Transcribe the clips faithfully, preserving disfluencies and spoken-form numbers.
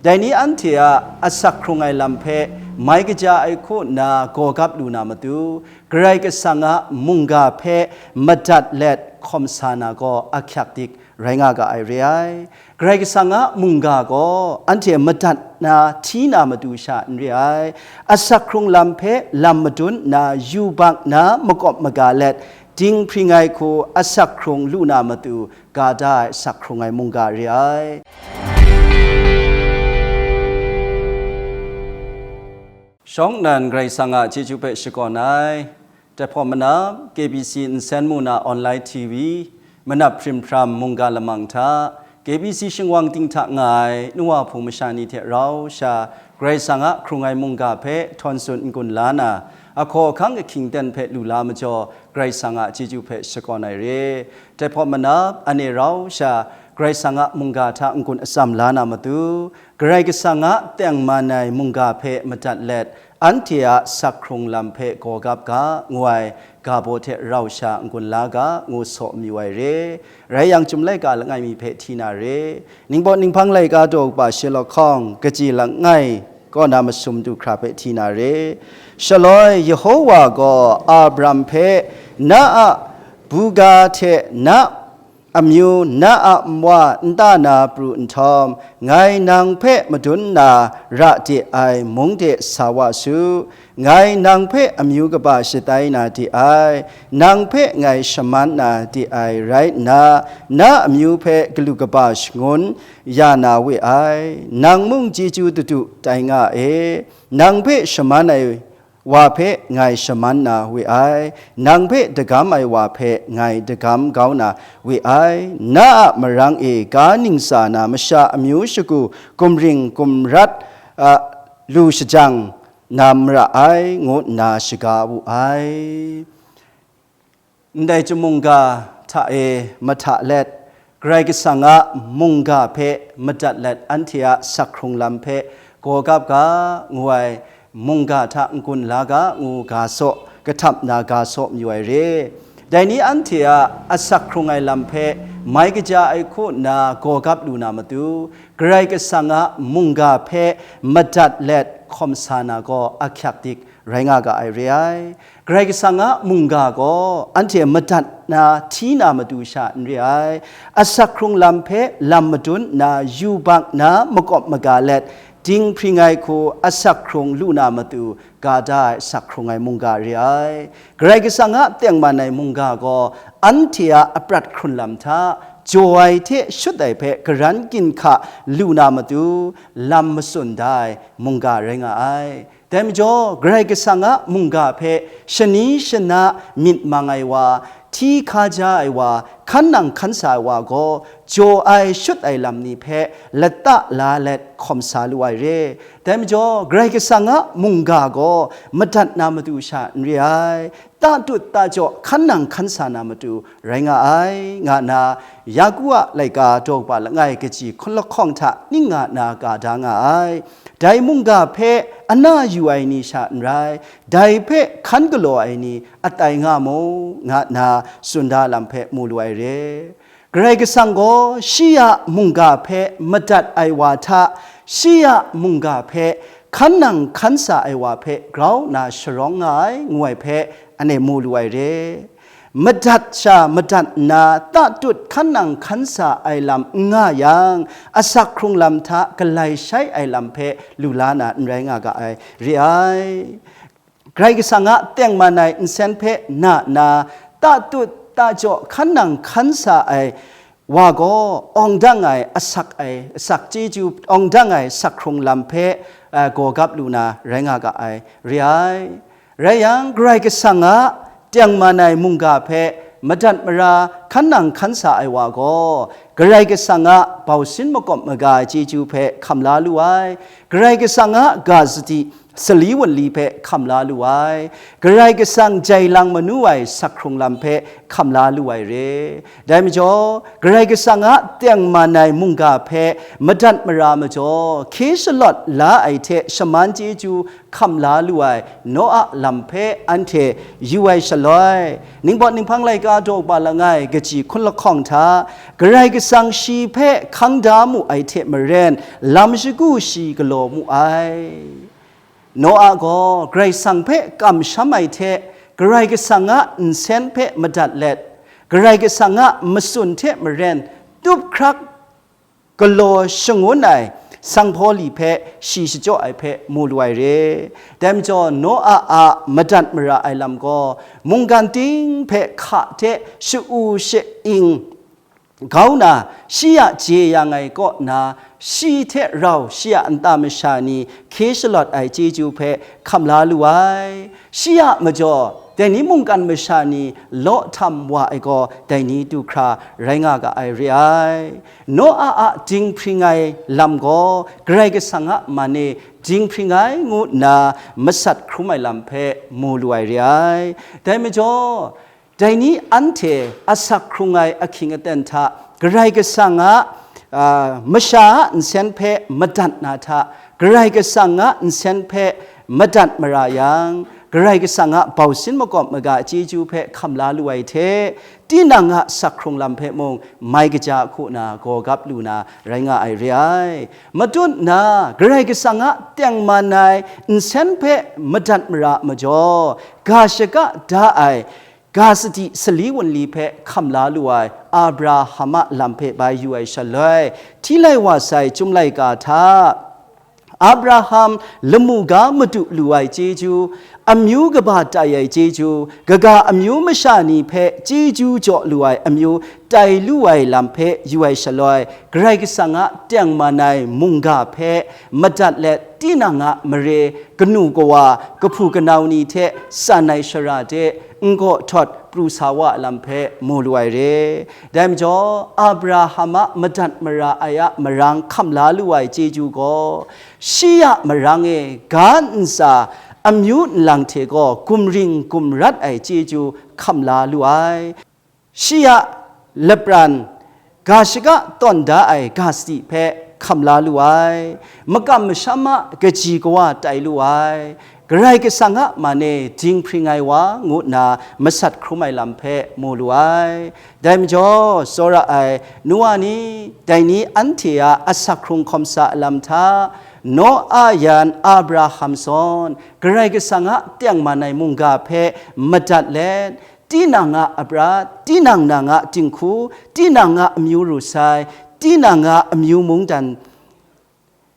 Dai ni anhte a asak hkrung ai lam hpe mai kaja ai hku nna gawgap lu na matu, Karai Kasang a mungga hpe madat let hkawm sa na gaw ahkyak dik rai nga ga ai re ai. Karai Kasang a mungga gaw anhte madat na hti na matu sha n re ai. Asak hkrung lam hpe lam madun nna yubak na makawp maga let, dinghpring ai hku asak hkrung lu na matu ga da ai asak hkrung ai mungga re ai. Shawng nnan Karai Kasang a chyeju hpe shakawn ai. Jahpawt manap, K B C nsen mu na online T V, manap hprim hpram mungga lamang hta, K B C shingwang ting hta nga ai nu wa hpung masha ni hte rau sha, Karai Kasang a hkrung ai mungga hpe htawn tsun n-gun la na, ahkaw ahkang ahkying ten hpe lu la majaw, Karai Kasang a chyeju hpe shakawn ai re. Jahpawt manap, anhte rau sha, Karai Kasang a mungga hta n-gun atsam la na matu, Karai Kasang a tengman ai mungga hpe madat let, anhte a sak hkrung lam hpe gawgap ga, ngu ai ga baw hte rau sha n-gun la ga, ngu saw mayu ai re. Rai yang, Chyum laika langai mi hpe hti na re. Ningpawt ninghpang laika daw kaba shalawk hkawng, kaji langai kaw na masum du hkra hpe hti na re. Shaloi Yehowa gaw Abram hpe, na a buga hte na amyu, na a nwa nta na pru nhtawm, ngai nang hpe madun na ra de ai mung de sa wa su. Ngai nang hpe amyu kaba shatai na de ai, nang hpe ngai shaman na de ai rai nna, na amyu hpe galu kaba shangun ya na we ai. Nang mung chyeju dadu tai nga e. Nang hpe shaman ai wa hpe ngai shaman na we ai, nang hpe dagam ai wa hpe ngai dagam kau na we ai, na a marang e ga ningsa na masha amyu shagu gumring gumrat, a, lu shajang na mara ai, ngu nna shaga wu ai. Ndai chyum mungga hta e mahta let, Karai Kasang a mungga hpe madat let anhte a sak hkrung lam hpe gawgap ga, ngu ai mungga hta n-gun la ga, ngu ga saw, kahtap na ga saw mayu ai re. Dai ni anhte a asak hkrung ai lam hpe mai kaja ai hku nna gawgap lu na matu, Karai Kasang a mungga hpe madat let hkawm sa na gaw ahkyak dik rai nga ga ai re ai. Karai Kasang a mungga gaw anhte madat na hti na matu sha n re ai. Asak hkrung lam hpe lam madun nna yubak na makawp maga let, dinghpring ai hku asak hkrung lu na matu ga da ai asak hkrung ai mungga re ai. Karai Kasang a tengman ai mungga gaw anhte a aprat hkrun lam hta jaw ai hte shut ai hpe karan ginhka lu na matu lam matsun da ai mungga rai nga ai. Dai majaw, Karai Kasang a mungga hpe shani shana myit mang ai wa, hti hkaja ai wa, hkan nang hkan sa ai wa gaw, jaw ai shut ai lam ni hpe lata la let hkawm sa lu ai re. Dai majaw, Karai Kasang a mungga gaw madat na matu sha n re ai, tatut tajaw hkan nang hkan sa na matu rai nga ai, nga nna Yaku a laika daw kaba langai kaji hkun lahkawng hta ning nga nna ga da nga ai. Dai mungga hpe ana yu ai ni sha n rai, dai hpe hkan galaw ai ni atai nga mu, nga nna tsun da lam hpe mu lu ai re. Karai Kasang gaw shi a mungga hpe madat ai wa hta, shi a mungga hpe hkan nang hkan sa ai wa hpe grau nna sharawng nga ai, ngu ai hpe anhte mu lu ai re. Madat sha madat nna tatut hkan nang hkan sa ai lam n nga yang, asak hkrung lam hta galai shai ai lam hpe lu la na n rai nga ga ai re ai. Karai Kasang a tengman ai nsen hpe na nna, tatut tajaw hkan nang hkan sa ai wa gaw, awng dang ai asak ai, asak chyeju awng dang ai sak hkrung lam hpe, a, gawgap lu na rai nga ga ai re ai. Rai yang, Karai Kasang a tengman ai mungga hpe madat mara hkan nang hkan sa ai wa gaw, Karai Kasang a bausin makawp maga ai chyeju hpe hkam la lu ai, Karai Kasang a ga sadi sali wunli hpe hkam la lu ai, Karai Kasang jai lang manu ai sakhkrung lam hpe hkam la lu ai re. Dai majaw, Karai Kasang a tengman ai mungga hpe madat mara majaw, hkye shalawt la ai hte shaman chyeju hkam la lu ai Noa lam hpe anhte yu ai shaloi, Ningpawt Ninghpang laika daw ba langai kaji hkun lahkawng hta, Karai Kasang shi hpe hkang da mu ai hte maren, lam shagu shi galaw mu ai. Noa gaw Karai Kasang hpe kamsham ai hte, Karai Kasang a nsen hpe madat let, Karai Kasang a matsun hte maren tup hkrak galaw shangun ai sanghpaw li hpe shi shachyaw ai hpe mu lu ai re. Dai majaw, Noa a madat mara ai lam gaw mungkan ting hpe hka hte sha-u sha-ing kau na, shi a jeyang ai kaw na, shi hte rau shi a nta masha ni hkye shalawt ai chyeju hpe hkam la lu ai. Shi a majaw, dai ni mungkan masha ni law htam wa ai gaw, dai ni du hkra rai nga ga ai re ai. Noa a dinghpring ai lam gaw, Karai Kasang a man e dinghpring ai ngu nna masat hkrum ai lam hpe mu lu ai re ai. Dai majaw, dai ni anhte asak hkrung ai ahkying aten hta, Karai Kasang a, a, masha a nsen hpe madat na hta, Karai Kasang a nsen hpe madat mara yang, Karai Kasang a bausin makawp maga chyeju hpe hkam la lu ai hte, tinang a sak hkrung lam hpe mung mai kaja hku na gaw gap lu na rai nga ai re ai. Matut nna, Karai Kasang a tengman ai nsen hpe madat mara majaw, ga shaga da ai, ga sadi sali wunli hpe hkam la lu ai Abraham a lam hpe bai yu ai shaloi, hti lai wa sai Chyum laika hta, Abraham lamu ga madu lu ai chyeju, amyu kaba tai ai chyeju, kaga amyu masha ni hpe chyeju jaw lu ai amyu tai lu ai lam hpe yu ai shaloi, Karai Kasang a tengman ai mungga hpe madat let, tinang a mare, kanu kawa, kahpu kanau ni hte tsan ai shara de, n-gaw htawt pru sa wa ai lam hpe mu lu ai re. Dai majaw, Abraham a madat mara ai a marang hkam la lu ai chyeju gaw, shi a marang e ga ntsa amyu nlang hte gaw gumring gumrat ai chyeju hkam la lu ai. Shi a lapran ga shaga tawn da ai ga sadi hpe hkam la lu ai, makam masham a kaji kawa tai lu ai, Karai Kasang a man e dinghpring ai wa ngu nna masat hkrum ai lam hpe mu lu ai. Dai majaw, tsawra ai, nu wa ni, dai ni anhte a asak hkrung hkawm sa ai lam hta, Noa yan Abraham zawn, Karai Kasang a tengman ai mungga hpe madat let, tinang a aprat, tinang nang a dinghku, tinang a amyu ru sai, tinang a amyu mungdan,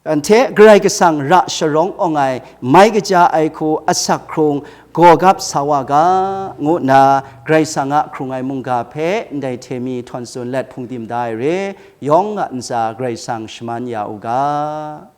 anhte Karai Kasang ra sharawng awng ai, mai kaja ai hku asak hkrung gaw gap sa wa ga, ngu nna Karai Kasang a hkrung ai mungga hpe ndai hte mi htawn tsun let hpung tim da ai re, yawng a ntsa Karai Kasang shaman ya u ga.